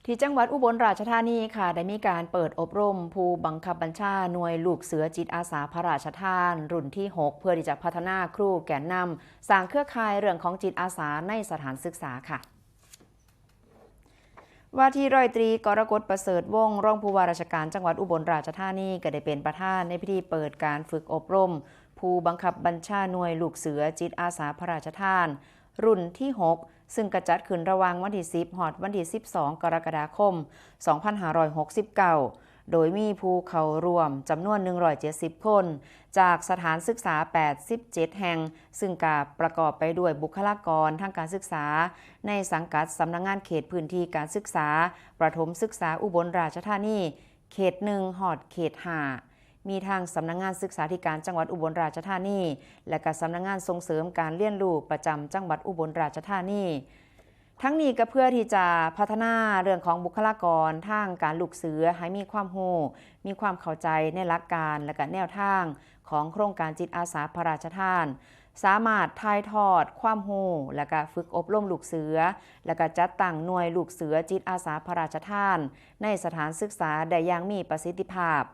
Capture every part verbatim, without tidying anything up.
ที่จังหวัดอุบลราชธานีค่ะ ได้มีการเปิดอบรมผู้บังคับบัญชาหน่วยลูกเสือจิตอาสาพระราชทาน รุ่นที่ หก เพื่อที่จะพัฒนาครูแกนนำ สร้างเครือข่ายเรื่องของจิตอาสาในสถานศึกษาค่ะ ว่าที่ร้อยตรีกรกฎประเสริฐวงศ์ รองผู้ว่าราชการจังหวัดอุบลราชธานี ก็ได้เป็นประธานในพิธีเปิดการฝึกอบรม ผู้บังคับบัญชาหน่วยลูกเสือจิตอาสาพระราชทาน รุ่นที่ หก ซึ่งกระจัดขึ้นระหว่างวันที่ สิบ ฮอดวันที่ สิบสอง กรกฎาคม สองพันห้าร้อยหกสิบเก้า โดยมีผู้เข้าร่วมจำนวน หนึ่งร้อยเจ็ดสิบ คน จากสถานศึกษา แปดสิบเจ็ด แห่ง ซึ่งกะประกอบไปด้วยบุคลากรทางการศึกษา ในสังกัดสำนักงานเขตพื้นที่การศึกษา ประถมศึกษาอุบลราชธานี เขต หนึ่ง ฮอดเขต ห้า มีทางสำนักงานศึกษาธิการจังหวัดอุบลราชธานี และก็สำนักงานส่งเสริมการเรียนรู้ประจำจังหวัดอุบลราชธานี ทั้งนี้ก็เพื่อที่จะพัฒนาเรื่องของบุคลากรทางการลูกเสือให้มีความรู้ มีความเข้าใจในหลักการและก็แนวทางของโครงการจิตอาสาพระราชทาน สามารถถ่ายทอดความรู้และก็ฝึกอบรมลูกเสือ และก็จัดตั้งหน่วยลูกเสือจิตอาสาพระราชทาน ในสถานศึกษาได้อย่างมีประสิทธิภาพ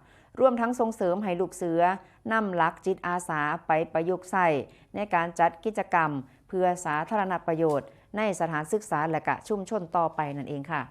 รวมทั้งส่งเสริมให้ลูกเสือนำหลักจิตอาสาไปประยุกต์ใช้ในการจัดกิจกรรมเพื่อสาธารณประโยชน์ในสถานศึกษาและก็ชุมชนต่อไปนั่นเองค่ะ